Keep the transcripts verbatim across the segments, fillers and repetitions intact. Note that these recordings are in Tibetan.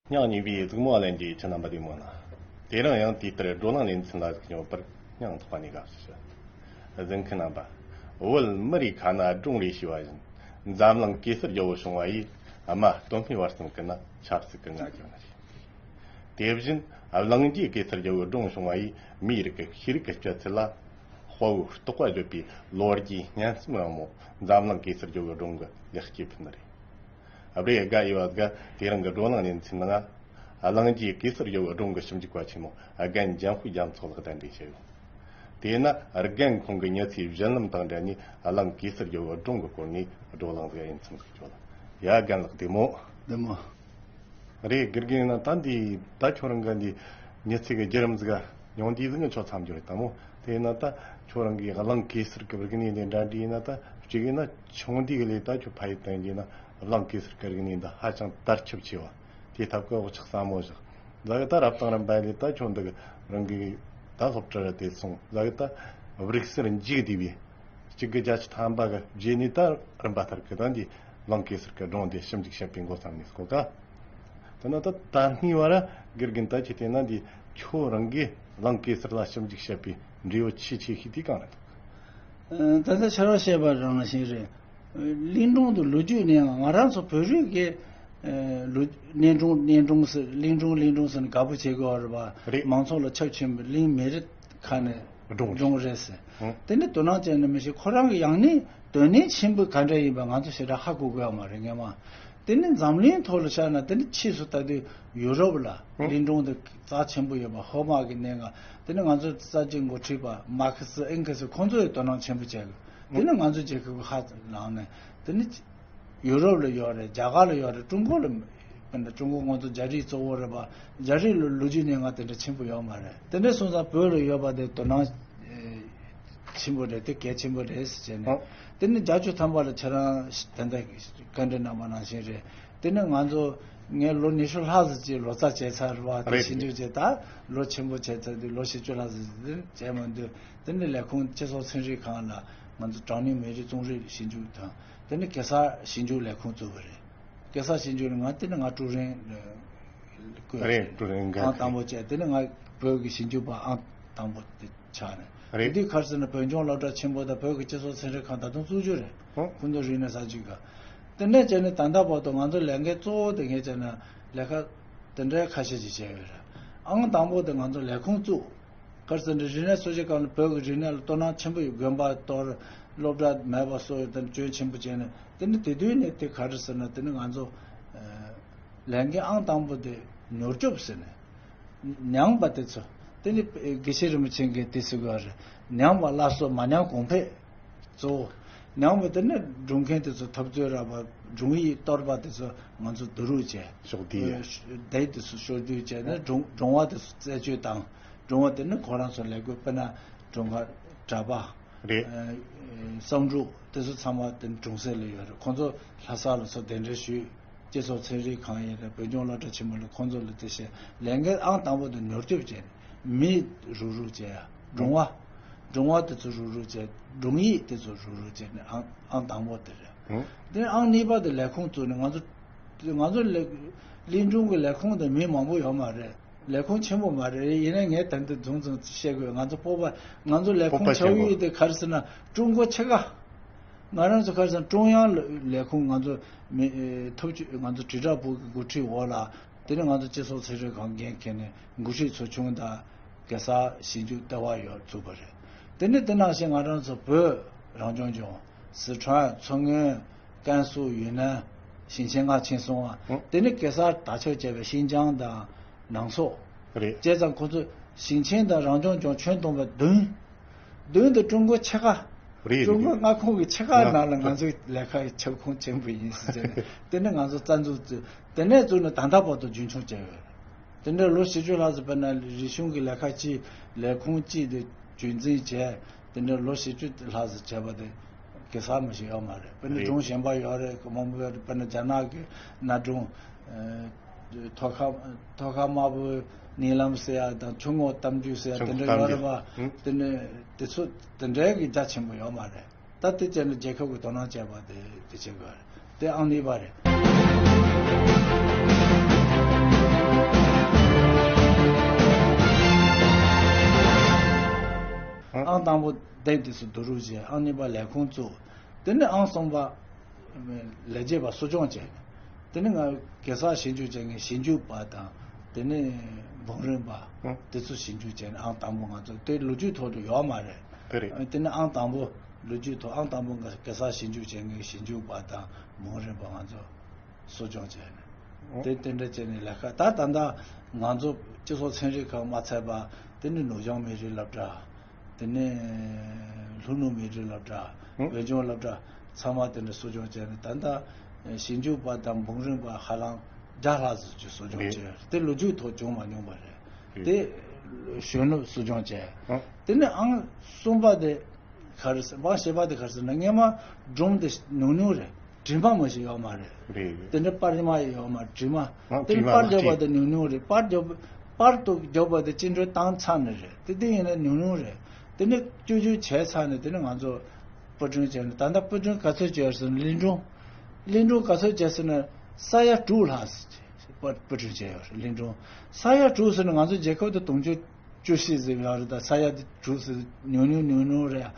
སྙིང་ཉེ་བའི་གཟིགས་མོ་ལྷན་རྒྱས་ཁྱེད་རྣམ་པ་བདེ་མོ་ན། དེ་རིང་ཡང་དེ་ལྟར་བགྲོ་གླེང་ལེ་ཚན་ལ་གཟིགས་མྱོང་བར་སྙིང་ཐག་པ་ནས་དགའ་བསུ་ཞུ། གཟིགས་མཁན་རྣམ་པ། བོད་མི་རིགས་ཁ་ན་སྒྲུང་རེ་ཞུ་བ་བཞིན། འཛམ་གླིང་གེ་སར་རྒྱལ་པོ་བྱུང་བ་ཡིས་རྨ་སྟོད་སྨད་བར་གསུམ་ཀུན་ན་ཆབ་སྲིད་ཀྱི་ང་རྒྱལ་ནི་རེད། དེ་བཞིན་གླིང་རྗེ་གེ་སར་རྒྱལ་པོའི་སྒྲུང་བྱུང་བ་ཡིས་མིའི་རིགས་ཀྱི་ཤེས་རིག་གི་སྤྱོད་ཚུལ་ལ་དཔའ་བོའི་རྟོགས་པ་བརྗོད་པའི་ལོ་རྒྱུས་སྙན་རྩོམ་རིང་མོ་འཛམ་གླིང་གེ་སར་རྒྱལ་པོའི་སྒྲུང་གི་ལེགས་སྐྱེས་ཕུལ་ནི་རེད། ཨ་བྲེ་དགའ་ཡི་བ་དགའ་དེ་རིང་གི་བགྲོ་གླེང་ལེ་ཚན་ནང་། གླིང་རྗེ་གེ་སར་རྒྱལ་པོའི་སྒྲུང་གི་ཞིབ་འཇུག་པ་ཆེན་མོ་རྒན་འཇམ་དཔལ་རྒྱ་མཚོ་ལགས་གདན་འདྲེན་བྱས་ཡོད། དེས་ན་རྒན་ཁོང་གིས་མྱི་ཚེའི་བཞུད་ལམ་དང་འབྲེལ་ནས་གླིང་གེ་སར་རྒྱལ་པོའི་སྒྲུང་གི་སྐོར་ནས་བགྲོ་གླེང་ཟིག་ཡིན་ཚུལ་ཞུ་ལ། ཡ་རྒན་ལགས་བདེ་མོ། བདེ་མོ། རེད། དགེ་རྒན་ན་ད་འདི་ད་ཁྱོད་རང་གི་འདི་མྱི་ཚེ་གི་བརྒྱུད་རིམ་ཟིག་ཉུང་འདི་ཟིག་ནི་ཆོ་མཚམས་འཇོག་དམ་མོ། དེས་ན་ད་ཁྱོད་རང་གི་གླིང་གེ་སར་གི་རིག་གནས་འདི་འདྲ་འདྲ་ཡིན་ན། ད་གཅིག་ཡིན་ན་ཆུང་དུས་གི་ལས་ད་ཁྱོད་ཕ་ཡུལ་དུ་ཡིན་ན་གླིང་གེ་སར་གི་རིག་གནས་འདི་ཧ་ཅང་དར་ཁྱབ་ཆེ་བ། དེ་ཐབས་ཀྱི་འོག་ཆགས་ས་མོ་བཞག་ཟ་གི་ད་རབ་དང་རིམ་པ་ལས་ད་ཁྱོད་འདི་གི་རང་གི་ད་སློབ་གྲྭ་ར་དེ་སོང་ཟ་གི་ད་རིག་གསར་འཇིག་བསྡུས་པའི་གཅིག་དགུ་བརྒྱད་ཅུ་ཐམ་པ་གི་རྗེས་ནས་ད་རིམ་པ་ལྟར་གི་ད་འདི་གླིང་གེ་སར་གི་སྒྲུང་འདི་ཞིབ་འཇུག་བྱེད་པའི་འགོ་བརྩམས་ནས་སྐོར་ག། དེ་ན་ད་ད་སྔའི་བར་དགེ་རྒན་ད་ཅི་དེ་ན་འདི་ཁྱོད་རང་གིས་གླིང་གེ་སར་ལ་ཞིབ་འཇུག་བྱེད་པའི་འབྲས་བུ་ཆེས་ཆེ་ཤོས་དེ་གང་རེད་འདུག་ད་ལྟ་ཕྱི་རོལ་བཤད་པ་རང་བཞིན་རེད། གླིང་སྒྲུང་དུ་ལོ་རྒྱུས་ནས་ང་རང་ཚོ་བོད་རིགས་ཀྱི་ལོ་གླིང་སྒྲུང་གླིང་སྒྲུང་ཟེར་གླིང་སྒྲུང་གླིང་སྒྲུང་ཟེར་ནས་དགའ་པོ་བྱེད་དགོས་པ་རེད་པ། རེད། མང་ཚོགས་ལ་ཁྱབ་ཆེན་པོ་གླིང་མི་རིགས་ཁ་ནས་སྒྲུང་རེད། སྒྲུང་རེད་ཟེར། ཧུང་། དེ་ནི་དོ་སྣང་བྱས་ནས་མི་ཤེས་ཁོ་རང་གི་ཡང་ནི་དོན་སྙིང་ཆེན་པོ་ག་འདྲ་ཡིན་པ་ང་ཚོ་ཞེ་དྲག་ཧ་གོ་དགོས་ཡ་མ་རེད་ངས་མ། དེ་ནི་འཛམ་གླིང་ཐོག་ལ་ཆ་ན་དེ་ནི་ཕྱིས་སུ་ལྟ་དུས་ཡུ་རོབ་ལ་ཧུང་། གླིང་སྒྲུང་དེ་རྩ་ཆེན་པོ་ཡོད་པ་ཧོ་མ་གི་གནས་ང་། དེ་ནི་ང་ཚོ་རྩ་ཆེན་འགོ་ཁྲིད་པ་མར་ཁེ་སི་ཨེང་ཁེ་སི་ཁོང་ཚོ་ཡི་དོ་སྣང་ཆེན་པོ་བྱས་དགོས། དེ་ནི་ང་ཚོ་རྒྱལ་ཁབ་ཀྱི་ཧ་ལངས་ནས་དེ་ནི། ཡུ་རོབ་ལ་ཡོད་རེད། རྒྱ་གར་ལ་ཡོད་རེད། ཀྲུང་གོ་ལ་དཔེར་ན་ཀྲུང་གོ་ང་ཚོ་རྒྱ་རིགས་གཙོ་བོ་རེད་པ། རྒྱ་རིགས་ལ་ལོ་རྒྱུས་གནས་ང་དེ་འདྲ་ཆེན་པོ་ཡོད་མ་རེད། དེ་འདྲ་སོང་ཙང་བོད་ལ་ཡོད་པ་དེ་དོ་སྣང་ཆེན་པོ་རེད། དེ་གལ་ཆེན་པོ་རེད་ཟེར་བྱས་ནས། ཨོ། དེ་ནི་བརྒྱད་ཅུ་ཐམ་པ་ལ་ཁྱེད་རང་དེ་འདྲ་བཀའ་འདྲི་གནང་བ་ནང་བཞིན་རེད། དེ་ནི་ང་ཚོ་ངས་ལོ་ཉི་ཤུ་ལྷག་ཙམ་ཅིག་ལོ་ཙཱ་བྱས་ཚར་བ་དེ། རེད། ཞིབ་འཇུག་བྱས་ད་ལོ་ཆེན་པོ་བྱས་ཚར་དུས་ལོ་བཞི་བཅུ་ལྷག་ཙམ་དེ་བྱས་མ་འདུག་དེ་ནི་ལས་ཁུངས་སྤྱི་ཚོགས་ཚན་རིག་ཁང་ལ་ང་ཚོ་གྲངས་ཉུང་མི་རིགས་རྩོམ་རིག་ཞིབ་འཇུག་དང་། དེ་ནི་གེ་སར་ཞིབ་འཇུག་ལས་ཁུངས་བཙུགས་པ་རེད། གེ་སར་ཞིབ་འཇུག་ནི་ང་དེ་ནི་ང་ཀྲུའུ་རེན་བསྐོས། རེད། ཀྲུའུ་རེན་ག་ཨང་དང་པོ་བྱས། དེ་ནི་ང་བོད་ཀྱི་ཞིབ་འཇུག་པ་ཨང་དང་པོ་དེ་ཆགས་ནས། རེད། དེ་དུས་ཁར་ཟེར་ན་བོད་ལྗོངས་སློབ་གྲྭ་ཆེན་པོ་དང་བོད་ཀྱི་སྤྱི་ཚོགས་ཚན་རིག་ཁང་ད་དུང་བཙུགས་རྒྱུ་རེད། ཧོ། སྐུ་མདུན་རིག་གནས་གསར་བརྗེ་སྐབས། དེ་ནས་བྱས་ནས་ད་ལྟ་བར་དུ་ང་ཚོ་ལས་འགན་གཙོ་བོ་དེ་ངས་བྱས་ན་ལས་ཀ་དེ་འདྲའི་ཁ་ཤས་ཤིག་བྱས་ཡོད་རེད། ཨང་དང་པོ་དེ་ང་ཚོ་ལས་ཁུངས་བཙུགས། ག་རེ་ཟེར་ན་རིག་གནས་གསོ་བྱེད་སྐབས་ལ་བོད་ཀྱི་རིག་གནས་ལ་དོ་སྣང་ཆེན་པོ་ཡོད། དགོན་པ་གཏོར། སློབ་གྲྭ་མེད་པ་བཟོ། དེ་སྐྱོན་ཆེན་པོ་བྱས་ནས། དེ་ནི་དེ་དུས་ནས་དེ་ག་རེ་ཟེར་ན་དེ་ནི་ང་ཚོ་ལས་འགན་ཨང་དང་པོ་དེ་མྱུར་སྐྱོབ་ཟེར་ནས་མྱངས་པ་དེ་ཚོ། དེ་ནི་དགེ་བཤེས་རིན་པོ་ཆེ་གིས་དེ་ཟེར་གི་རེད། མྱངས་པ་སླར་གསོ་མ་མྱངས་གོང་འཕེལ། གཙོ་བོ་མྱངས་པ་དེ་ནི་སྒྲུང་མཁན་དེ་ཚོ་འཐབ་རྩོད་རག་པ། སྒྲུང་ཡིག་གཏོར་པ་དེ་ཚོ་ང་ཚོ་བསྡུ་རུབ་བྱས། ཕྱོགས་བསྡུས་ཡ། སྡེ་དེ་ཚོ་ཕྱོགས་བསྡུས་བྱས་ནས་སྒྲུང་སྒྲུང་བ་དེ་ཚོ་རྩད་གཅོད་བཏང་། སྒྲུང་བ་དེ་ནི་ཁོ་རང་ཚོ་ལས་བགོས། དཔེར་ན་སྒྲུང་ཁ་གྲྭ་པ། རེད། ཨ་བསམ་གྲུབ་དེ་ཚོ་ཚང་མ་དེ་ནི་སྒྲུང་སྲོལ་ལ་ཡོད་རེད། ཁོང་ཚོ་ལྷ་ས་ལ་ཚོ་གདན་འདྲེན་ཞུས། སྤྱི་ཚོགས་ཚན་རིག་ཁང་ཡིན་རེད། བོད་ལྗོངས་སློབ་གྲྭ་ཆེན་མོ་ལ་ཁོང་ཚོ་ལ་དེ་བྱས་ལས་འགན་ཨང་དང་པོ་དེ་མྱུར་སྐྱོབ་བྱས་ནས་མི་རུག་རུག་བྱས་ཡ། སྒྲུང་བ། སྒྲུང་བ་དེ་ཚོ་རུག་རུག་བྱས། སྒྲུང་ཡིག་དེ་ཚོ་རུག་རུག་བྱས་ནས་ཨང་ཨང་དང་པོ་དེ་རེད། ཧུང་། དེ་ཨང་གཉིས་པ་དེ་ལས་ཁུངས་བཙུགས་ནས་ང་ཚོ་ང་ཚོ་ལས་གླིང་སྒྲུང་གི་ལས་ཁུངས་དེ་མི་མང་པོ་ཡོད་མ་རེད། ལས་ཁུངས་ཆེན་པོ་མ་རེད། ཡིན་ན་ངས་ད་འདི་རྫུན་རྫུན་བཤད་དགོས། ང་ཚོ་སྤོབས་པ། ང་ཚོ་ལས་ཁུངས་སྤོབས་པ་ཆེན་པོ། ཆགས་ཡུལ་དེ་ག་རེ་ཟེར་ན་ཀྲུང་གོ་ཕྱེད་ཀ། ང་རང་ཚོ་ག་རེ་ཟེར་ན་ཀྲུང་དབྱང་ལས་ཁུངས་ང་ཚོ་མི་ཐབས་ཇུས་ང་ཚོ་དྲིལ་བསྒྲགས་པུའུ་གི་འགོ་ཁྲིད་འོག་ལ། དེ་ནས་ང་ཚོ་སྤྱི་ཚོགས་ཚན་རིག་ཁང་འགན་འཁྱེར་ནས་འགོ་ཁྲིད་ཚོ་ཆུང་དང་གེ་སར་ཞིབ་འཇུག་ལྟེ་བ་ཡོད་བཙུགས་པ་རེད། དེ་ནས་དེ་ནང་བཞིན་ང་རང་ཚོ་བོད་རང་སྐྱོང་ལྗོངས། སི་ཁྲོན། མཚོ་སྔོན། ཀན་སུའུ། ཡུན་ནན། ཞིང་ཆེན་ལྔ་ཆེན་གསུམ་པ། ཨོ། དེ་ནི་གེ་སར་དར་ཁྱབ་བྱས་པའི་ཤིན་ཅང་དང་ནང་སོག་རེད། བྱས་ཙང་ཁོ་ཚོ་ཞིང་ཆེན་དང་རང་སྐྱོང་ལྗོངས་ཁྱོན་བསྡོམས་པ་བདུན། བདུན་དེ་ཀྲུང་གོ་ཕྱེད་ཀ། རེད། ཀྲུང་གོ་མངའ་ཁོངས་ཀྱི་ཕྱེད་ཀ་ནང་ལ་ང་ཚོའི་ལས་ཀའི་ཁྱབ་ཁོངས་ཆེན་པོ་ཡིན་ཟེར་ནས། དེ་ནི་ང་ཚོ་རྩ་འཛུགས་བཙུགས། དེ་ནས་བཙུགས་ནས་ད་ལྟ་བར་དུ་རྒྱུན་འཁྱོངས་བྱས་ཡོད། དེ་འདྲ་ལོ་བཞི་བཅུ་ལྷག་ཙམ། དཔེར་ན་རིག་གཞུང་གི་ལས་ཁང་གཅིག་ལས་ཁུངས་གཅིག་དེ་རྒྱུན་འཛིན་བྱས། དེ་འདྲ་ལོ་བཞི་བཅུ་ལྷག་ཙམ་བྱས་པ་དེ་གེ་སར་མ་ཞིག་ཡོད་མ་རེད། དཔེར་ན། རེད། སྒྲུང་གཞན་པ་ཡོད་རེད། མང་པོ་ཡོད་རེད། དཔེར་ན་རྒྱ་ནག་གི་གནའ་སྒྲུང་། ཨ་ཐོག་ཁ་ཐོག་ཁ་དམར་པོའི་གཉིད་ལམ་ཟེར་ཡ་དང་། ཆུ་ངོགས་གཏམ་རྒྱུད་ཟེར་ཡ། ཆུ་དེ་ངོགས་འདྲ་ཡོད་རེད་པ། གཏམ་རྒྱུད། ཨང་། དེ་ནི་དེ་ཚོ་དེ་འདྲའི་གི་རྒྱ་ཆེན་པོ་ཡོད་མ་རེད། ད་དེ་བྱས་ན་རྒྱལ་ཁབ་ཀྱི་དོ་སྣང་བྱས་པ་དེ་དེ་བྱེད་དགོས་རེད། དེ་ཨང་གཉིས་པ་རེད། དང་པོ་སྡེ་དེ་ཚོ་བསྡུ་རུབ་བྱས། ཨང་གཉིས་པ་ལས་ཁུངས་བཙུགས། དེ་ནས་ཨང་གསུམ་པ་ལས་བྱེད་པ་གསོ་སྐྱོང་བྱས། དེ་ནས་ང་གེ་སར་ཞིབ་འཇུག་བྱེད་མཁན་ཞིབ་འཇུག་པ་དང་། དེ་ནས་འབུམ་རམས་པ། ཨང་། དེ་ཚོ་ཞིབ་འཇུག་བྱས་ནས་ཨང་དང་པོ་ང་ཚོ་དེ་ལོ་རྒྱུས་ཐོག་ཏུ་ཡོད་མ་རེད། དེ་རེད། དེ་ནས་ཨང་དང་པོ་ལོ་རྒྱུས་ཐོག་ཨང་དང་པོ་ང་གེ་སར་ཞིབ་འཇུག་བྱེད་མཁན་ཞིབ་འཇུག་པ་དང་འབུམ་རམས་པ་ང་ཚོ་གསོ་སྐྱོང་བྱས་ནས། ཨོ། དེ་དེ་འདྲ་བྱས་ནས་ལས་ཀ་ད་ད་ལྟ་ང་ཚོ་སྤྱི་ཚོགས་ཚན་རིག་ཁག་མ་ཚད་པ། དེ་ནས་ནུབ་བྱང་མི་རིགས་སློབ་གྲྭ། དེ་ནས་ལྷོ་ནུབ་མི་རིགས་སློབ་གྲྭ། ཨོ། བོད་ལྗོངས་སློབ་གྲྭ་ཚང་མ་དེ་འདྲ་གསོ་སྐྱོང་བྱས་ནས། ད་ལྟ་ཞིབ་འཇུག་པ་དང་འབུམ་རམས་པ་ཧ་ལམ་བརྒྱ་ལྷག་ཙམ་ཅིག་གསོ་སྐྱོང་བྱས། རེད། དེ་ལོ་རྒྱུས་ཐོག་བྱུང་མ་མྱོང་བ་རེད། རེད། དེ་གཞོན་ནུ་གསོ་སྐྱོང་བྱས། ཨོ། དེ་ནས་ཨང་གསུམ་པ་དེ་ག་རེ་ཟེར། ཨང་བཞི་པ་དེ་ག་རེ་ཟེར་ན། སྔོན་མ་སྒྲུང་དེ་ཉུང་ཉུང་རེད། འབྲི་མ་མ་ཞིག་ཡོད་མ་རེད། རེད། དེ་འདྲ་པར་མ་ཡོད་མ། འབྲི་མ། ཨང་དེ་ནི་པར་རྒྱབ་པ་དེ་ཉུང་ཉུང་རེད། པར་རྒྱབ། པར་དུ་རྒྱབ་པ་དེ་བཅིངས་འགྲོལ་བཏང་ཚར་ནི་རེད། དེ་དེ་ཡིན་ན་ཉུང་ཉུང་རེད། དེ་ནི་བཅོས་བཅོས་བྱས་ཚར་ནས། དེ་ནི་ང་ཚོ་དཔར་སྐྲུན་བྱས་ནས། ད་ལྟ་དཔར་སྐྲུན་ག་ཚོད་བྱས་ཟེར་ན། གླིང་སྒྲུང་། གླིང་སྒྲུང་ག་ཚོད་བྱས་ཟེར་ན། ས་ཡ་དྲུག་ལྷག་ཙམ་དཔར་སྐྲུན་བྱས་ཡོད་རེད། གླིང་སྒྲུང་ས་ཡ་དྲུག་ཟེར་ན། ང་ཚོ་རྒྱལ་ཁབ་དེ་དུང་ཕྱུར་བཅུ་བཞི་ཙམ་ཡོད་རེད། ད་ས་ཡ་དེ་དྲུག་ཟེར་ཉུང་ཉུང་ཉུང་ཉུང་རེད།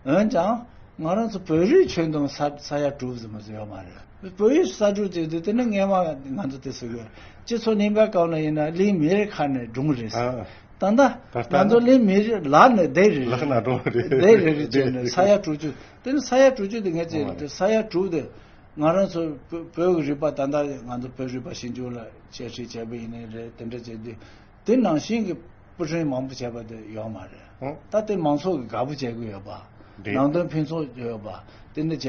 འོན་ཀྱང་ང་རང་ཚོ་བོད་རིགས་ཁྱོན་བསྡོམས་ས་ས་ཡ་དྲུག་ཙམ་མ་ཟིན་ཡོད་མ་རེད། བོད་ཡིག་གསར་སྒྲུང་བྱས་དུས། དེ་ནི་སྔོན་མ་ང་ཚོ་དེ་ཟེར་གི་ཡོད། སྤྱི་ཚོགས་རྙིང་པའི་སྐབས་ན་ཡིན་ན་གླིང་མེ་རི་ཁ་ནས་སྒྲུང་རེད། ཨ། ད་ལྟ་ད་ལྟ་ང་ཚོ་གླིང་མེ་རི་ལག་ནས་སྡེ་རེད། ལག་ན་སྒྲུང་རེད། སྡེ་རེ་རེ་བྱས་ནས་ས་ཡ་དྲུག་ཅུ། དེ་ནི་ས་ཡ་དྲུག་ཅུ་དེ་ངས་བྱས་ཏེ། ས་ཡ་དྲུག་དེ་ང་རང་ཚོ་བོད་བོད་ཀྱི་རིག་པ། ད་ལྟ་ང་ཚོ་བོད་རིག་པ་ཞིབ་འཇུག་ལ་འཆད་ཁྲིད་བྱས་པ་ཡིན་ནའི་རེད། དེ་འདྲ་བྱས་དུས། དེ་ནང་བཞིན་གྱི་དཔར་སྐྲུན་མང་པོ་བྱས་པ་དེ་ཡོད་མ་རེད། ཨོ། ད་དེ་མང་ཚོགས་ཀྱིས་དགའ་པོ་བྱེད་ཀྱི་ཡོད་པ། རེད། ནང་དོན་ཕུན་ཚོགས་ཡོད་པ་དེ་འདྲ་བྱས་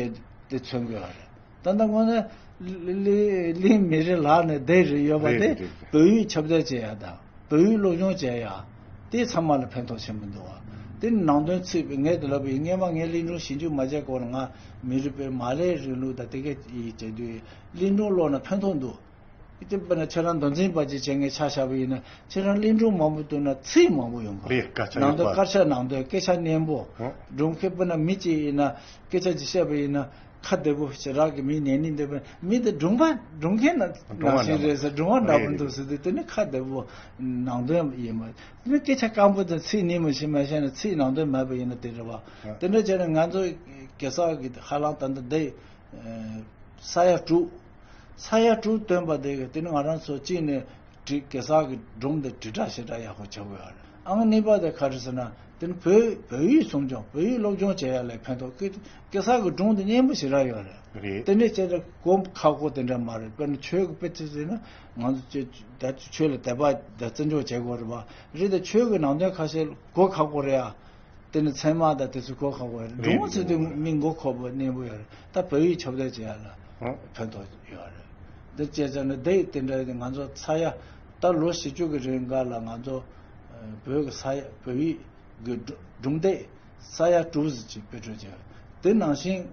དེ་མཚོན་གྱི་ཡོད་རེད། ད་ལྟ་དངོས་གནས་གླིང་གླིང་མེ་རི་ལག་ནས་སྡེ་རེ་ཡོད་པ་དེ། རེད་རེད་རེད། བོད་ཡིག་ཁྱབ་གདལ་བྱེད་ཡ་དང་བོད་ཡིག་སློབ་སྦྱོང་བྱེད་ཡ། དེ་ཚང་མ་ལ་ཕན་ཐོགས་ཆེན་པོ་འདུག་བ། དེ་ནང་དོན་ཚིག་པའི། ངས་དེ་ལབ་པ་ཡིན། སྔོན་མ་ངས་གླིང་སྒྲུང་ཞིབ་འཇུག་མ་བྱས་གོང་ལ། ང་མི་རིགས་པའི་མར་ལེའི་རིང་ལུགས་དང་དེ་ག་ཡིག་བྱེད་དུས་གླིང་སྒྲུང་ཀློག་ན་ཕན་ཐོགས་འདུག་དེ་དཔེར་ན་ཁྱེད་རང་མདོ་འཛིན་པ་ཅིག་བྱས་ངས་ཆ་བཞག་པ་ཡིན་ན། ཁྱེད་རང་གླིང་སྒྲུང་མང་པོ་བཏོན་ན་ཚིག་མང་པོ་ཡོང་གི། རེད། སྐད་ཆ་ནང་དོན་ཡོད་པ། དཀར་ཆག་ནང་དོན་སྐད་ཆ་སྙན་པོ། ཨོ། སྒྲུང་ཁྱེད་དཔེར་ན་མི་གཅིག་ཡིན་ན་སྐད་ཆ་ཅིག་བཤད་པ་ཡིན་ན། ཁ་བདེ་པོ་ཞེ་དྲག་གི། མི་ཉན་ནི་འདོད་པའི་མི་དེ་སྒྲུང་པ། སྒྲུང་མཁན་ན་སྒྲུང་པ་ནང་བཞིན་རེད་ཟེར། སྒྲུང་པ་འདྲ་པོ་འདུག་ཟེར་དུས། དེ་ནི་ཁ་བདེ་པོ་ནང་དོན་ཡིན་པ། དེ་ནི་སྐད་ཆ་སྐམ་པོ་དང་ཚིག་སྙན་པོ་ཞིག་མ་བཤད་ན། ཚིག་ནང་དོན་མེད་པ་ཡིན་ན་དེ་རེད་བ། ཨ། དེ་འདྲ་བྱས་ན་ང་ཚོ་གེ་སར་གྱི་ཧ་ལམ་ད་ལྟ་དེ་ས་ཡ་དྲུག་ས་ཡ་དྲུག་བཏོན་པ་དེ་གི། དེ་ནི་ང་རང་ཚོ་གཅིག་ནས་བྲིས། གེ་སར་གྱི་སྒྲུང་དེ་དྲིལ་བསྒྲགས་ཞེ་དྲག་ཡག་པོ་བྱེད་དགོས་ཡོད་རེད། ཨང་གཉིས་པ་དེ་ག་རེ་ཟེར་ན། དེ་ནི་བོད་བོད་ཡིག་སྲུང་སྐྱོང་། བོད་ཡིག་སློབ་སྦྱོང་བྱེད་ཡ་ལ་ཕན་ཐོགས། གེ་གེ་སར་གྱི་སྒྲུང་དེ་སྙན་པོ་ཞེ་དྲག་ཡོད་རེད། རེད། དེ་འདྲ་བྱས་ཏེ་གོ་ཁག་པོ་དེ་འདྲ་མ་རེད། དཔེར་ན་ཆོས་ཀྱི་དཔེ་ཆ་ཟེར་ན། ང་ཚོ་ཆོས་ད་ཆོས་ལ་དད་པ་དང་བརྩི་འཇོག་བྱེད་དགོས་རེད་བ། རེད་དེ་ཆོས་ཀྱི་ནང་དོན་ཁ་ཤས་གོ་ཁག་པོ་རེད་ཨ། དེ་ནི་ཚད་མ་དང་དེ་ཚོ་གོ་ཁག་པོ་རེད། རེད། སྒྲུང་ཚོ་དེ་མི་མགོ་འཁོར་པོ་སྙན་པོ་ཡོད་རེད། ད་བོད་ཡིག་ཁྱབ་གདལ་བྱེད་ཡ་ལ། ཨོ། ཕན་ཐོགས་ཡོད་རེད། དེ་བྱས་ཙང་ནི་དེ་དེ་འདྲ་ཡིན། ང་ཚོ་ས་ཡ་ད་ལོ་བཞི་བཅུ་གི་རིང་ག་ལ་ང་ཚོ་ཨ་བོད་ཀྱི་ས་ཡ་བོད་ཡིག་གི་སྒྲུང་སྒྲུང་སྡེ་ས་ཡ་དྲུག་ཙམ་ཅིག་དཔེ་སྐྲུན་བྱས། དེ་ནང་བཞིན་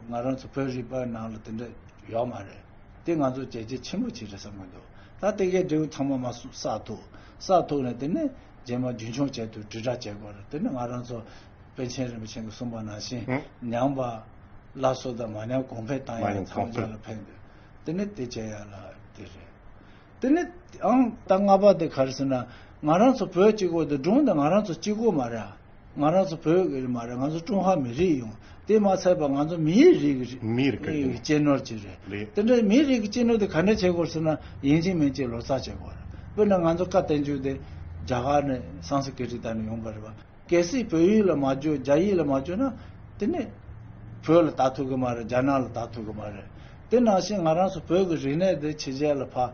ང་རང་ཚོ་བོད་རིག་པའི་ནང་ལ་དེ་འདྲ་ཡོད་མ་རེད། དེ་ང་ཚོ་བྱས་རྗེས་ཆེན་པོ་ཅིག་རེད་བསམ་གྱི་འདུག་ད་དེ་གའི་འབྲས་བུ་ཚང་མ་མར་བསགས་ཐུབ། བསགས་ཐུབ་ནས་དེ་ནས་རྗེས་མ་རྒྱུན་འཁྱོངས་བྱས་དུས་དྲིལ་བསྒྲགས་བྱེད་དགོས་རེད། དེ་ནས་ང་རང་ཚོ་པཎ་ཆེན་རིན་པོ་ཆེ་གིས་གསུངས་པ་ནང་བཞིན། ཨང་། ཉམས་པ་སླར་གསོ་དང་མ་ཉམས་གོང་འཕེལ་བཏང་ཡ། མ་ཉམས་གོང་འཕེལ། ཚང་མ་ལ་ཕན་འདོད། དེ་ནས་དེ་བྱེད་ཡ་ལ་དེ་རེད། དེ་ནས་ཨང་ད་ལྔ་པ་དེ་ག་རེ་ཟེར་ན། ང་རང་ཚོ་བོད་གཅིག་པོ་དེ། སྒྲུང་དེ་ང་རང་ཚོ་གཅིག་པོ་མ་རེད། ང་རང་ཚོ་བོད་ཀྱི་མ་རེད། ང་ཚོ་ཀྲུང་ཧྭ་མི་རིགས་ཡོངས། དེ་མ་ཚད་པ་ང་ཚོ་མིའི་རིགས་ཀྱི། མིའི་རིགས་ཀྱི་གཅེས་ནོར་ཅིག་རེད། རེད། དེ་འདྲའི་མིའི་རིགས་ཀྱི་གཅེས་ནོར་དེ་ག་འདྲ་བྱེད་དགོས་ཟེར་ན། ཡིན་གཅིག་མིན་གཅིག་ལོ་ཙཱ་བྱེད་དགོས་རེད། དཔེར་ན་ང་ཚོ་བཀའ་བསྟན་འགྱུར་དེ་རྒྱ་གར་ནས་སཾ་སྐྲྀ་ཏ་ནས་ཡོང་པ་རེད་བ། གལ་སྲིད་བོད་ཡིག་ལ་མ་བསྒྱུར། རྒྱ་ཡིག་ལ་མ་བསྒྱུར་ན། དེ་ནི་བོད་ལ་དར་ཐུབ་ཀྱི་མ་རེད། རྒྱ་ནག་ལ་དར་ཐུབ་ཀྱི་མ་རེད། དེ་ནང་བཞིན་ང་རང་ཚོ་བོད་ཀྱི་རིག་གནས་དེ་ཕྱི་རྒྱལ་ལ་ཕར།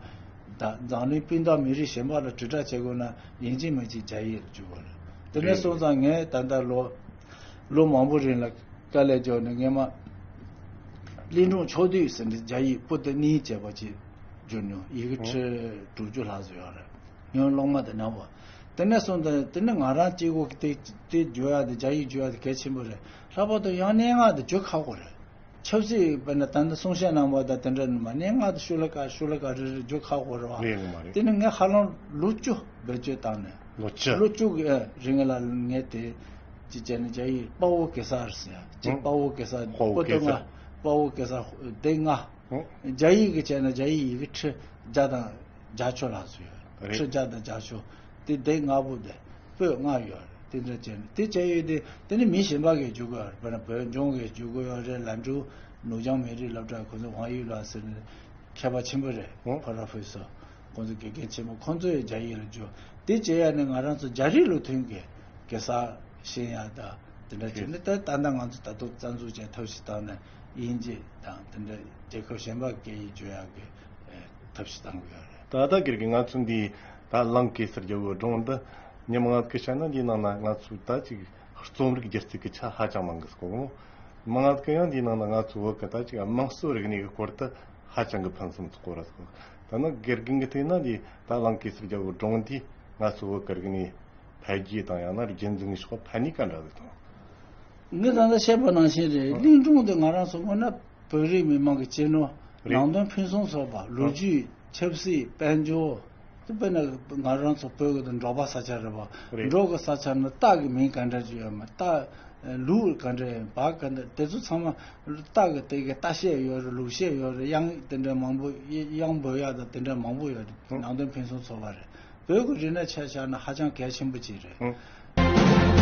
ད་འཛམ་གླིང་སྤུན་ཟླ་མི་རིགས་གཞན་པ་ལ་དྲིལ་བསྒྲགས་བྱེད་དགོས་ན། ཡིན་གཅིག་མིན་གཅིག་རྒྱ་ཡིག་ལ་བསྒྱུར་དགོས་རེད། དེ་ནས་རེད། སོང་ཙང་ངས་ད་ལྟ་ལོ་ལོ་མང་པོ་རིང་ལ་དཀའ་ལས་བརྒྱབ་ནས། སྔོན་མ་གླིང་སྒྲུང་ཕྱོགས་བསྡུས་ཟེར་ནས་རྒྱ་ཡིག་པོ་ཏི་གཉིས་བྱས་པ་ཅིག་བསྒྱུར་མྱོང་། ཡི་གེ་ཨོ། ཁྲི་དྲུག་ཅུ་ལྷག་ཙམ་ཡོད་རེད། ཉོན་གློག་མ་དང་མཉམ་པོ། དེ་ནས་སོང་ཙང་དེ་ནི་ང་རང་གཅིག་པོ་གིས་དེ་དེ་བསྒྱུར་ཡ་དེ། རྒྱ་ཡིག་བསྒྱུར་ཡ་དེ་གལ་ཆེན་པོ་རེད། ལྷག་པར་དུ་ཡང་སྙན་ངག་དེ་བསྒྱུར་ཁག་པོ་རེད། ཆབ་སྲིད། དཔེར་ན་ད་ལྟ་གསུང་བཤད་གནང་བ་དང་དེ་འདྲ་ནི་མ། སྙན་ངག་དེ་ཤུགས་ལ་ཁ་ཤུགས་ལ་ཁ་རེ་རེ་བསྒྱུར་ཁག་པོ་རེད་བ། རེད་མ་རེད། དེ་ནི་ངས་ཧ་ལམ་ལོ་བཅུ་བེད་སྤྱོད་བཏང་ནས། ལོ་བཅུ། ལོ་བཅུ་གི་ཨ་རིང་ལ་ངས་དེ་ཅིག་བྱས་ནས། རྒྱ་ཡིག་དཔའ་བོ་གེ་སར་ཟེར་ཡ་ཅིག་ཨང་། དཔའ་བོ་གེ་སར། དཔའ་བོ་པོ་ཏི་གེ་སར། ལྔ། དཔའ་བོ་གེ་སར་སྡེ་ལྔ། ཨང་། རྒྱ་ཡིག་གི་བྱས་ན་རྒྱ་ཡིག་ཡི་གེ་ཁྲི་བརྒྱ་དང་བརྒྱད་ཅུ་ལྷག་ཙམ་ཡོད། རེད། ཁྲི་བརྒྱ་དང་བརྒྱད་ཅུ། དེ་སྡེ་ལྔ་པོ་དེ་པོད་ལྔ་ཡོད་རེད། དེ་འདྲ་བྱས་ནས་དེ་བྱས་ཡོད་དེ་དེ་ནི་མི་གཞན་པ་གིས་བརྒྱུད་དགོས་ཡོད་རེད། དཔེར་ན་བོད་ལྗོངས་ཀྱིས་བརྒྱུད་དགོས་ཡོད་རེད། ལན་ཀྲུའུ་ནུབ་བྱང་མི་རིགས་སློབ་གྲྭ་ཁོ་ཚོ་ཝང་ཡུས་ལགས་ཟེར་ནས་མཁས་པ་ཆེན་པོ་རེད། ཧོ། ཕོ་ར་ཧྥུའི་སོ་ཁོ་ཚོ་དགེ་རྒན་ཆེན་པོ་ཁོ་ཚོ་ཡང་རྒྱ་ཡིག་ལ་བསྒྱུར། དེ་བྱས་ཡ་ནི་ང་རང་ཚོ་རྒྱ་རིགས་ལུགས་མཐུན་གྱི་གེ་སར་ཤེས་ཡ་དང་དེ་འདྲ་བྱས་ནས་ད་ད་ལྟ་ང་ཚོ་ད་དུང་རྩ་འཛུགས་བྱས་ཐབས་ཤེས་བཏང་ནས་དབྱིན་ཇི་དང་དེ་འདྲ་རྒྱལ་ཁབ་གཞན་པ་སྐད་ཡིག་བསྒྱུར་ཡ་གི་ཐབས་ཤེས་བཏང་གི་ཡོད་རེད། ད་ལྟ་སྒེར་གྱི་ང་ཚོ་འདི་ད་གླིང་གེ་སར་རྒྱལ་པོའི་སྒྲུང་འདི་ཉི་མ་ལྔ་བརྒྱ་བཤད་ན་འདིའི་ནང་ན་ང་ཚོ་ད་ཅིག་རྩོམ་རིག་སྒྱུ་རྩལ་གྱི་ཆ་ཧ་ཅང་མང་གི་སྐོར་མོ། ཉི་མ་ལྔ་བརྒྱ་ཡང་འདིའི་ནང་ན་ང་ཚོ་བོད་ཀྱི་ད་ཅིག་དམངས་སྲོལ་རིག་གནས་ཀྱི་སྐོར་དུ་ཧ་ཅང་གི་ཕུན་སུམ་ཚོགས་པོ་རེད་སྐོར། ད་ནི་དགེ་རྒན་གྱི་བལྟས་ན་འདི་ད་གླིང་གེ་སར་རྒྱལ་པོའི་སྒྲུང་འདིས་ང་ཚོ་བོད་ཀྱི་རིག་གནས་འཕེལ་རྒྱས་དང་ཡང་ན་རྒྱུན་འཛིན་གྱི་ཕྱོགས་ཕན་ནུས་ག་འདྲ་ཟིག་དང་། ངས་ད་ལྟ་བཤད་པ་ནང་བཞིན་རེད། གླིང་སྒྲུང་དེ་ང་རང་ཚོ་དངོས་གནས་བོད་རིགས་མི་མང་གི་གཅེས་ནོར། རེད། ནང་དོན་ཕུན་སུམ་ཚོགས་པ། ལོ་རྒྱུས། ཆབ་སྲིད། དཔལ་འབྱོར། དེ་དཔེར་ན་ང་རང་ཚོ་བོད་ཀྱི་དེ་འབྲོག་པ་ས་ཆ་རེད་པ། རེད། འབྲོག་གི་ས་ཆ་ནི་སྟག་གི་མིང་ག་འདྲ་ཅིག་ཡོད་མེད། སྟག་ལུག་ག་འདྲ་ཡོད། བ་ག་འདྲ། དེ་ཚོ་ཚང་མ་སྟག་གི་དེ་གི་སྟག་གཤིས་ཡོད་རེད། ལུག་གཤིས་ཡོད་རེད། གཡང་དེ་འདྲ་མང་པོ། གཡང་འབོད་ཡག་དང་དེ་འདྲ་མང་པོ་ཡོད་རེད། ནང་དོན་ཕུན་སུམ་ཚོགས་པ་རེད། བོད་ཀྱི་རིག་གནས་ཆ་བཞག་ན་ཧ་ཅང་གལ་ཆེན་པོ་ཅིག་རེད། ཨང་།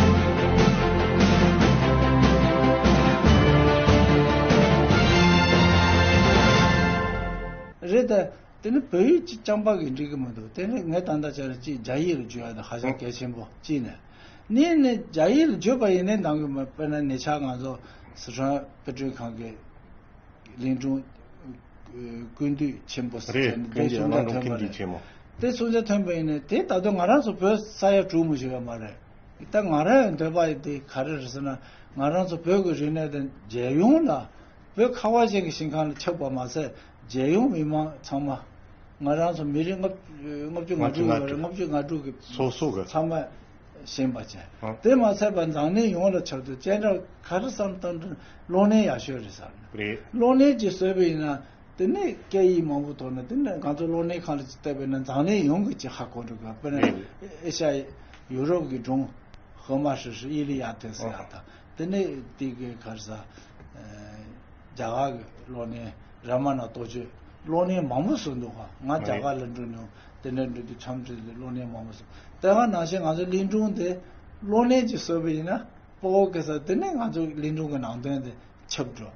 རེད་ད། དེ་ནི་བོད་ཡིག་ཅིག་རྐྱང་པ་གིས་འགྲིག་གི་མི་འདུག་དེ་ནི་ངས་ད་ལྟ་བྱས་ན་ཅིག་རྒྱ་ཡིག་ལ་བསྒྱུར་ཡ་དེ་ཧ་ཅང་གལ་ཆེན་པོ་གཅིག་ནས། གཉིས་ནི་རྒྱ་ཡིག་ལ་བསྒྱུར་པ་ཡིན་ནའི་འདང་གི་མེད། དཔེར་ན་ཉེ་ཆར་ང་ཚོ་སི་ཁྲོན་དཔེ་སྐྲུན་ཁང་གི་གླིང་སྒྲུང་ཀུན་བཏུས་ཆེན་པོ་ཟེར་རེད། ནས་དེ་ཀུན་གྱི་གསུང་གླིང་སྒྲུང་ཀུན་བཏུས་ཆེན་མོ། དེ་གསུང་བྱ་ཐོན་པ་ཡིན་ནའི་དེ་ད་དུང་ང་རང་ཚོ་བོད་ས་ཡ་དྲུག་མ་ཞིག་ཡོད་མ་རེད། ད་ང་རང་ཡང་འདོད་པ་ཡིན་དེ་ག་རེ་རེད་ཟེར་ན་ང་རང་ཚོ་བོད་ཀྱི་རིག་གནས་དེ་རྒྱལ་ཡོངས་ལ་བོད་ཁ་བ་ཅན་གྱི་ཞིང་ཁམས་ལ་ཁྱབ་པ་མ་ཟད་རྒྱལ་ཡོངས་མི་མང་ཚང་མ་ང་རང་ཚོ་མི་རིགས་ལྔ་ལྔ་བཅུ་ང་དྲུག་ཡོད་རེད། ལྔ་བཅུ་ང་དྲུག་གི་སོ་སོ་གི་ཚང་མ་ཤེས་པ་བྱས། ཨ། དེ་མ་ཚད་པ་འཛམ་གླིང་ཡོངས་ལ་ཁྱབ་དུས་སྤྱན་རས་གཟིགས་ག་རེ་བསམ་བཏང་དུས་གློག་བརྙན་ཡག་ཤོས་རེད་བསམ། རེད། གློག་བརྙན་ཅིག་བཟོས་པ་ཡིན་ན་དེ་ནས་སྐད་ཡིག་མང་པོ་ཐོག་ནས་དེ་ནས་ང་ཚོ་གློག་བརྙན་ཁང་ལ་ཅིག་བལྟས་པ་ཡིན་ན་འཛམ་གླིང་ཡོངས་ཀྱི་ཅིག་ཧ་གོ་འགྲོ་གི། དཔེར་ན་རེད། ཨེ་ཤ་ཡི་ཡུ་རོབ་ཀྱི་སྒྲུང་ཧོ་མ་ཧྲི་ཧྲི་ཨི་ལི་ཡ་ཐེ་ཟེར་ཡག་དང་དེ་ནས་དེ་གའི་ག་རེ་ཟ། རྒྱ་གར་གྱི་གློག་བརྙན་ར་མ་ན་རྟོགས་བརྗོད་གློག་བརྙན་མང་པོ་བཟོས་འདུག་ག་ང་རྒྱ་གར་ལ་འགྲོ་མྱོང་། དེ་འདྲ་འགྲོ་དུས་འཆམ་འགྲིག་དུས་གློག་བརྙན་མང་པོ་བཟོས། དེ་ག་ནང་བཞིན་ང་ཚོ་གླིང་སྒྲུང་དེ་གློག་བརྙན་ཅིག་བཟོས་པ་ཡིན་ན་སྤོ་བོ་གེ་སར་དེ་ནས་ང་ཚོ་གླིང་སྒྲུང་གི་ནང་དོན་དེ་ཁྱབ་འགྲོ།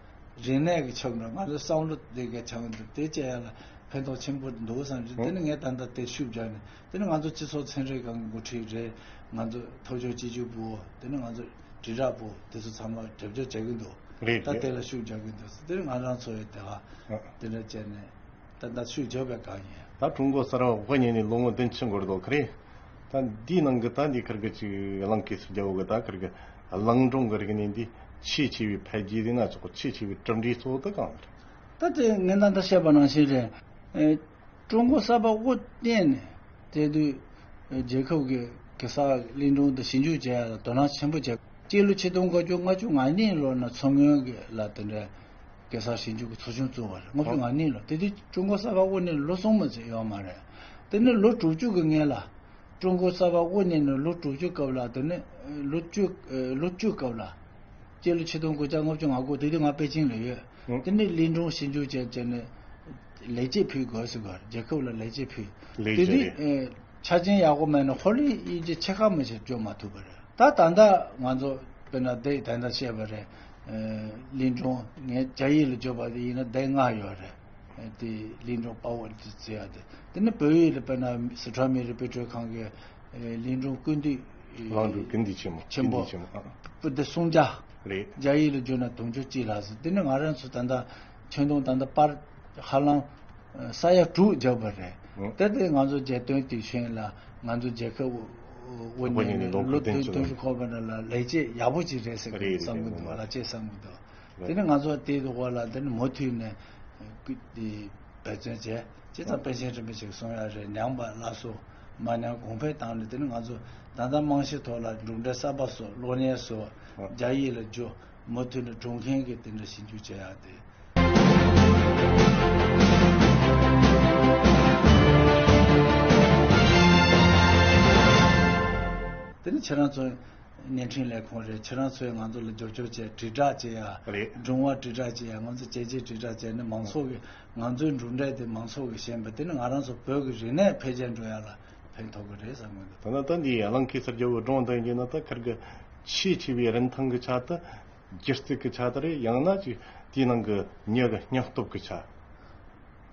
རིག་གནས་ཀྱི་ཁྱབ་འགྲོ། ང་ཚོ་བསམ་བློ་དེ་ག་ཁྱབ་འགྲོ། དེ་བྱས་ཡ་ལ་ཕན་ཐོགས་ཆེན་པོ་འདུག་བསམ་གྱི། དེ་ནས་ངས་ད་ལྟ་དེ་ཤུགས་རྒྱག་ནས་དེ་ནས་ང་ཚོ་སྤྱི་ཚོགས་ཚན་རིག་ཁང་གི་འགོ་ཁྲིད་རེད། ང་ཚོ་ཐོབ་ཆོག་སྤྱི་སྤྱོད་པུའུ་དེ་ནས་ང་ཚོ་དྲིལ་བསྒྲགས་པུའུ་དེ་ཚོ་ཚང་མ་རྒྱབ་སྐྱོར་བྱ་གི་འདུག་རེད། ད་རེད། དེ་ལ་ཤུགས་རྒྱག་གི་འདུག་དེ་ང་རང་ཚོ་ཡི་དེ་བ་ཨ། དེ་འདྲ་བྱས་ནས་ད་ལྟ་ཤུགས་རྒྱབ་པའི་གང་ཡིན། ད་ཀྲུང་གོ་གསར་པ་དབུ་བརྙེས་ནས་ལོ་ངོ་བདུན་ཅུ་འགོར་འདུག་གི་རེད། ད་འདིའི་ནང་གི་ད་འདི་ཁར་གི་ཅིག་གླིང་གེ་སར་རྒྱལ་པོ་གི་ད་ཁར་གི་གླིང་སྒྲུང་གི་རིག་གནས་འདི་ཆེས་ཆེ་བའི་འཕེལ་རྒྱས་དེ་ན་ཆོག་གི། ཆེས་ཆེ་བའི་གྲུབ་འབྲས་གཙོ་བོ་དེ་གང་རེད། ད་དེ་ངས་ད་ལྟ་བཤད་པ་ནང་བཞིན་རེད། ཨེ། ཀྲུང་གོ་གསར་པ་དབུ་བརྙེས་ནས་དེ་དུས་རྒྱལ་ཁབ་ཀྱི་གེ་སར་གླིང་སྒྲུང་དེ་ཞིབ་འཇུག་བྱེད་ཡ་ལ་དོ་སྣང་ཆེན་པོ་བྱས། སྤྱི་ལོ་ཆིག་སྟོང་དགུ་བརྒྱ་ལྔ་བཅུ་ང་གཉིས་ལོ་ན་མཚོ་སྔོན་གྱི་ལ་དེ་འདྲའི་གེ་སར་ཞིབ་འཇུག་གི་ཚོགས་ཆུང་བཙུགས་པ་རེད། ལྔ་བཅུ་ང་གཉིས་ལོ། དེ་དུས་ཀྲུང་གོ་གསར་པ་དབུ་བརྙེས་ནས་ལོ་གསུམ་མ་ཟིན་ཡོད་མ་རེད། དེ་ནས་ལོ་དྲུག་ཅུ་གི་སྔོན་ལ་ཀྲུང་གོ་གསར་པ་དབུ་བརྙེས་ནས་ལོ་དྲུག་ཅུ་སྐབས་ལ་དེ་ནས་ལོ་བཅུ་ལོ་བཅུ་སྐབས་ལ། སྤྱི་ལོ་ཆིག་སྟོང་དགུ་བརྒྱ་ལྔ་བཅུ་ང་དགུ། དེ་དུས་ང་པེ་ཅིང་ལ་ཡོད། ཨང་། དེ་ནས་གླིང་སྒྲུང་ཞིབ་འཇུག་བྱས་བྱས་ནས་ལེགས་སྐྱེས་ཕུལ་དགོས་ཟེར་གོ། རྒྱལ་ཁབ་ལ་ལེགས་སྐྱེས་ཕུལ། ལེགས་དེ་སྐྱེས་དུས་རེད། ཨེ། ཆ་རྐྱེན་ཡག་པོ་མེད་ན་ཧོར་གླིང་དབྱིན་ཇི་ཕྱེད་ཀ་མ་ཞིག་སྤྱོད་མ་ཐུབ་པ་རེད། ད་ད་ལྟ་ང་ཚོ་དཔེར་ན་དེ་ད་ལྟ་བཤད་པ་རེད། ཨེ། གླིང་སྒྲུང་ངས་རྒྱ་ཡིག་ལ་བསྒྱུར་བ་དེ་ཡིན་ན་སྡེ་ལྔ་ཡོད་རེད། དེ་གླིང་སྒྲུང་དཔའ་བོ་དེ་ཟེར་ཡ་དེ། དེ་ནི་བོད་ཡིག་ལ་དཔེར་ན་སི་ཁྲོན་མི་རིགས་དཔེ་སྐྲུན་ཁང་གི་གླིང་སྒྲུང་ཀུན་བཏུས། གླིང་སྒྲུང་ཀུན་བཏུས་ཆེན་མོ། ཆེན་པོ། ཀུན་བཏུས་ཆེན་མོ། ཨ། པུ་དེ་སུམ་བརྒྱ། རེད། རྒྱ་ཡིག་ལ་བསྒྱུར་ན་དུང་ཕྱུར་གཅིག་ལྷག་ཟེར། དེ་ནི་ང་རང་ཚོ་ད་ལྟ་ཁྱོན་བསྡོམས་ད་ལྟ་པར་ཧ་ལམ་ས་ཡ་དྲུག་བརྒྱབ་པ་རེད། ཨང་། དེ་དེ་ང་ཚོ་རྒྱལ་སྟོན་དུས་ཆེན་ལ་ང་ཚོ་རྒྱལ་ཁབ་དབུ་བརྙེས་ནས་ལོ་བདུན་ཅུ་འཁོར་བ་འདྲ་ལ་ལེགས་སྐྱེས་ཡག་པོ་ཅིག་རེད་ཟེར་གི་བསམ་གི་འདུག་ལགས་སྐྱེས་བསམ་གི་འདུག་དེ་ནི་ང་ཚོ་དེའི་འོག་ལ་དེ་ནི་མུ་མཐུད་ནས་ཀུ་དེ་འབད་བརྩོན་བྱས། བྱས་ཙང་པཎ་ཆེན་རིན་པོ་ཆེས་གསུངས་ཡ་རེད། ཉམས་པ་སླར་གསོ་མ་ཉམས་གོང་འཕེལ་བཏང་ནས། དེ་ནི་ང་ཚོ་ད་ལྟ་རྨང་གཞིའི་ཐོག་ལ་གྲུབ་འབྲས་གསར་པ་བཟོ། གློག་བརྙན་བཟོ། རྒྱ་ཡིག་ལ་བསྒྱུར། མུ་མཐུད་ནས་སྒྲུང་མཁན་གྱི་དེ་འདྲ་ཞིབ་འཇུག་བྱེད་ཡ་དེ། དེ་ནི་ཁྱེད་རང་ཚོ་བརྙན་འཕྲིན་ལས་ཁུངས་རེད། ཁྱེད་རང་ཚོས་ང་ཚོ་ལ་རྒྱབ་སྐྱོར་བྱས། དྲིལ་བསྒྲགས་བྱེད་ཡ། རེད། སྒྲུང་བ་དྲིལ་བསྒྲགས་བྱེད་ཡ། ང་ཚོ་བྱས་རྗེས་དྲིལ་བསྒྲགས་བྱས་ནས་མང་ཚོགས་ཀྱི་ང་ཚོའི་གྲུབ་འབྲས་དེ་མང་ཚོགས་ཀྱིས་ཤེས་པ་དེ་ནི་ང་རང་ཚོ་བོད་ཀྱི་རིག་གནས་འཕེལ་རྒྱས་འགྲོ་ཡ་ལ་ ཕན་ཐོགས་ཀྱི་རེད་བསམ་གི་འདུག་ད་ནི་ད་འདི་གླང་གེ་སར་རྒྱལ་པོའི་སྒྲུང་འདི་ཡིན་ན་ད་ཁིར་གི་ཆེས་ཆེ་བའི་རིན་ཐང་གི་ཆ་དེ་སྒྱུ་རྩལ་གི་ཆ་དེ་རེད། ཡང་ན་ཅིག་དེའི་ནང་གི་མྱི་གི་སྙིང་སྟོབས་གི་ཆ།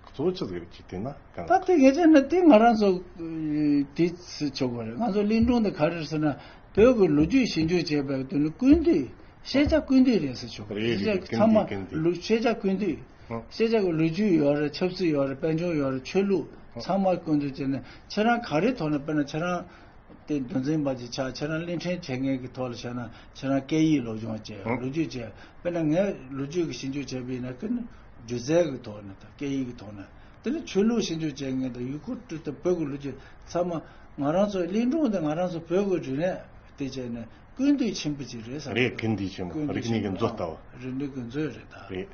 གཙོ་བོ་ཆི་ཟིག་རེད་ཅེས་བལྟས་ན་གང་། ད་དེ་ངེས་ཅན་ནི་དེ་ང་རང་ཚོ་དེ་ཚོ་ཆོག་གི་རེད། ང་ཚོ་གླིང་སྒྲུང་དེ་ག་རེ་ཟེར་ན་བོད་ཀྱི་ལོ་རྒྱུས་ཞིབ་འཇུག་བྱས་པའི་དོན་ནི་ཀུན་བཏུས། ཤེས་བྱ་ཀུན་བཏུས་རེད་ཟེར་ཆོག་གི་རེད། རེད། ཤེས་བྱ་ཀུན་ཚང་མ་བཏུས་ཀུན་བཏུས། ལོ་ཤེས་བྱ་ཀུན་བཏུས། ཨ། ཤེས་བྱ་གི་ལོ་རྒྱུས་ཡོད་རེད། ཆབ་སྲིད་ཡོད་རེད། དཔལ་འབྱོར་ཡོད་རེད། ཆོས་ལུགས་ཨ། ཚང་མ་ཀུན་བཏུས་བྱས་ནས་ཁྱེད་རང་ག་རེ་ཐོག་ནས་དཔེར་ན་ཁྱེད་རང་དེ་འདུལ་འཛིན་པ་ཅིག་ཆགས། ཁྱེད་རང་གླིང་ཕྲན་བྱེད་མཁན་གྱི་ཐོག་ལ་བྱས་ན་ཁྱེད་རང་སྐད་ཡིག་སློབ་སྦྱོང་བྱས། ཨ། ལོ་རྒྱུས་བྱས། དཔེར་ན་ངས་ལོ་རྒྱུས་ཀྱི་ཞིབ་འཇུག་བྱས་པ་ཡིན་ན་ཀུན་སྒྱུ་རྩལ་གྱི་ཐོག་ནས་དང་སྐད་ཡིག་གི་ཐོག་ནས། དེ་ནས་ཆོས་ལུགས་ཞིབ་འཇུག་བྱེད་མཁན་དང་ཡུལ་སྐོར་སྤྲོ་སྟངས། བོད་ཀྱི་ལོ་རྒྱུས་ཚང་མ་ང་རང་ཚོ་གླིང་སྒྲུང་དེ་ང་རང་ཚོ་བོད་ཀྱི་རིག་གནས་དེ་བྱས་ནས་ཀུན་བཏུས་ཆེན་པོ་ཅིག་རེད་བསམ་གི་འདུག་ཀུན་བཏུས་ཆེན་པོ། ཀུན་བཏུས་རིག་གནས་ཀྱི་ཆེན་པོ། མཛོད་ལྟ་བུ། རིག་གནས་ཀྱི་མཛོད་རེད་ད། རེད།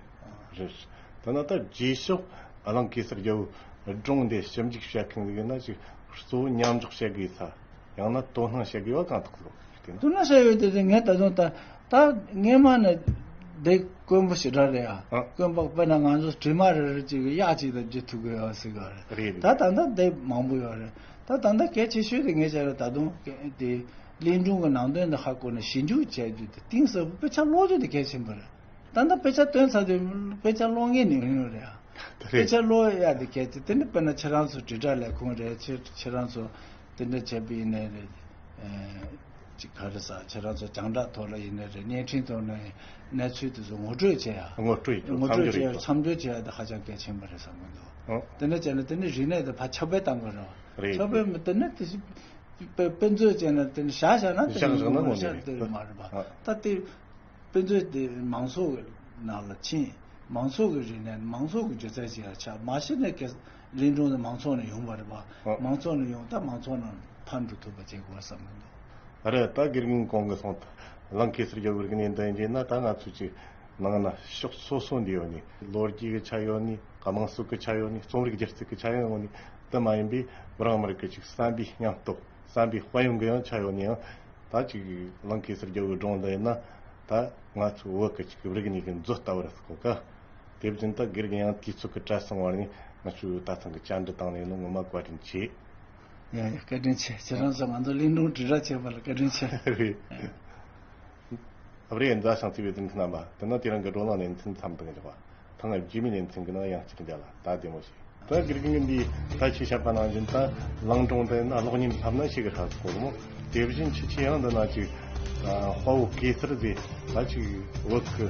ཨ། རེད། ད་ནི་ད་རྗེས་ཕྱོགས་གླང་གེ་སར་རྒྱལ་པོའི་སྒྲུང་འདི་ཞིབ་འཇུག་བྱེད་མཁན་ཟིག་ཡིན་ན་ཅིག་གཙོ་བོ་མཉམ་འཇོག་བྱེད་དགོས་ས། ཡང་ན་དོ་སྣང་བྱེད་དགོས་པ་གང་ཐུག་སོང་ཟེར་ན། དོ་སྣང་བྱེད་ཡོད་དེ་དེ་ངས་ད་དུང་ད་ད་སྔས་མ་ནས་འདི་དཀོན་པོ་ཞེ་དྲག་རེད་ཨ། ཨ། དཀོན་པོ་དཔེར་ན་ང་ཚོ་དྲི་མ་རེ་རེ་ཅིག་གི་གཡག་ཅིག་དང་བརྒྱུད་ཐུབ་ཀྱི་ཡོད་ཟེར་གི་རེད། རེད། ད་ད་ལྟ་འདི་མང་པོ་ཡོད་རེད། ད་ད་ལྟ་གལ་ཆེ་ཤོས་དེ་ངས་བྱས་རེད། ད་དུང་དེ་གླིང་སྒྲུང་གི་ནང་དོན་དེ་ཧ་གོ་ནས་ཞིབ་འཇུག་བྱས་རྒྱུ་དེ་གཏིང་ཟབ་པོ་དཔེ་ཆ་ཀློག་རྒྱུ་དེ་གལ་ཆེན་པོ་རེད། ད་ལྟ་དཔེ་ཆ་བཏོན་ཚར་དུས་དཔེ་ཆ་ཀློག་མཁན་ནི་ཡོང་ཡོད་རེད་ཨ། དེ་དཔེ་རེད། ཆ་ཀློག་ཡ་དེ་གལ་ཆེ། དེ་ནི་དཔེར་ན་ཁྱེད་རང་ཚོ་དྲིལ་བསྒྲགས་ལས་ཁུངས་རེད། ཁྱེད་ཁྱེད་རང་ཚོ་དེ་འདྲ་བྱས་པ་ཡིན་ནའི་རེད། ཨེ། ཅིག་ག་རེ་ཟ། ཁྱེད་རང་ཚོ་རྒྱང་བསྒྲགས་ཐོག་ལ་ཡིན་ནའི་རེད། བརྙན་འཕྲིན་ཐོག་ནས་གནས་ཚུལ་དེ་ཚོ་ངོ་སྤྲོད་བྱེད་ཡ། ངོ་སྤྲོད་ཡིན། ངོ་སྤྲོད་མཚམས་སྦྱོར་བྱེད་ཡ། ཡིན། མཚམས་སྦྱོར་བྱེད་ཡ་དེ་ཧ་ཅང་གལ་ཆེན་པོ་རེད་བསམ་གི་འདུག་ཨ། དེ་འདྲ་བྱས་ན་དེ་ནི་རིག་གནས་དེ་ཕར་ཁྱབ་སྤེལ་གཏང་དགོས་རེད། རེད། ཁྱབ་སྤེལ་མི་དེ་ནི་དེ་བཞིན་དཔེ་དཔེ་མཛོད་བྱས་ན་དེ་ནི་བཞག་བཞག་ན་དེ་བཞག་ནི་བཞག་ན་ངོ་ངོ་ནས་ཤ་དེ་རེད། མ་རེད་པ། ཨ། ད་དེ་དཔེ་མཛོད་དེ་མང་ཚོགས་ཀྱི་ནང་ལ་ཕྱིན། མང་ཚོགས་ཀྱི་རིག་གནས་མང་ཚོགས་ཀྱི་སྒྱུ་རྩལ་ཞིག་ལ་ཆགས། མ་གཞི་ནས་ཀྱི་གླིང་སྒྲུང་དེ་མང་ཚོགས་ནས་ཡོང་བ་རེད་པ། ཨ། མང་ཚོགས་ནས་ཡོང་། ད་མང་ཚོགས་ནང་ཕར་འགྲོ་ཐུབ་པ་བྱེད་དགོས་བསམ་གི་འདུག་རེད། ད་དགེ་རྒན་གོང་གི་གསུངས་ད་གླང་གེ་སར་རྒྱལ་པོའི་རིག་གནས་འདི་བྱས་ན་ད་ང་ཚོ་ཅིག་ནང་ན་ཕྱོགས་སོ་སོ་འདི་ཡོད་ནི། ལོ་རྒྱུས་ཀྱི་ཆ་ཡོད་ནི། དམངས་སྲོལ་གྱི་ཆ་ཡོད་ནི། རྩོམ་རིག་སྒྱུ་རྩལ་གྱི་ཆ་ཡོད་ནི། དེ་མ་ཡིན་པའི་རང་མི་རིགས་ཀྱི་ཅིག་བསམ་པའི་སྙིང་སྟོབས། བསམ་པའི་དཔལ་ཡོན་གྱི་ཡང་ཆ་ཡོད་ནི་ཡང་། ད་ཅིག་གླང་གེ་སར་རྒྱལ་པོའི་སྒྲུང་འདི་ཡིན་ན་ད་ང་ཚོའི་བོད་ཀྱི་ཅིག་རིག་གནས་ཀྱི་མཛོད་ལྟ་བུ་རེད་ཟེར་གོ་ག། དེ་བཞིན་ད་དགེ་རྒན་ཡང་དུས་ཚོད་ཀྱི་བྲེལ་ཟིང་བར་ནས་ང་ཚོས་ད་ཐེངས་ཀྱི་བཅར་འདྲི་བཏང་ནས་ནི་ངོ་མ་བཀའ་དྲིན་ཆེ། ཡ་ཡ། བཀའ་དྲིན་ཆེ། ཁྱེད་རང་ཚོ་ང་ཚོ་གླིང་སྒྲུང་དྲིལ་བསྒྲགས་བྱས་པ་ལ་བཀའ་དྲིན་ཆེ། རེད། ཨ། རེད། མཛའ་ཞིང་བརྩེ་བའི་གཟིགས་མཁན་རྣམ་པ། དེ་ནི་དེ་རིང་གི་བགྲོ་གླེང་ལེ་ཚན་མཚམས་འདི་ནས་འཇོག་པ། ཐེངས་རྗེས་མའི་ལེ་ཚན་གྱི་ནང་ཡང་བསྐྱར་མཇལ་ལ་ད་བདེ་མོ་བྱོས། ད་དགེ་རྒན་གྱིས་འདི་ད་ཁྱེད་བཤད་པ་ནང་བཞིན་ད་གླིང་སྒྲུང་འདི་ནི་གློག་བརྙན་ཕབ་ན་ཞིག་གི་ཧྲ་གོ་མོ། དེ་བཞིན་ཁྱེད་ཁྱེད་ཡང་འདི་ན་ཅིག་ཨ། དཔའ་བོ་གེ་སར་ཟེར་ད་ཅིག་བོད་ཀྱི་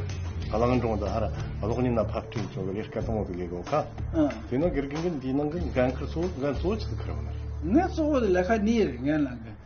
གླིང་སྒྲུང་འདི་ཧར་གློག་བརྙན་ན་ཕབ་སྐྲུན་བྱུང་གི་ལས་ཀ་དང་པོ་དེ་ལས་གོ་ཁ། ཨ། དེ་ནི་དགེ་རྒན་གྱིས་འདིའི་ནང་གི་འགན་ཁུར་གཙོ་བོ་འགན་གཙོ་བོ་ཆི་ཟིག་ཁུར་བ་ན། ངས་གཙོ་བོ་དེ་ལས་ཀ་གཉིས་རེད། ངའི་ནང་གི་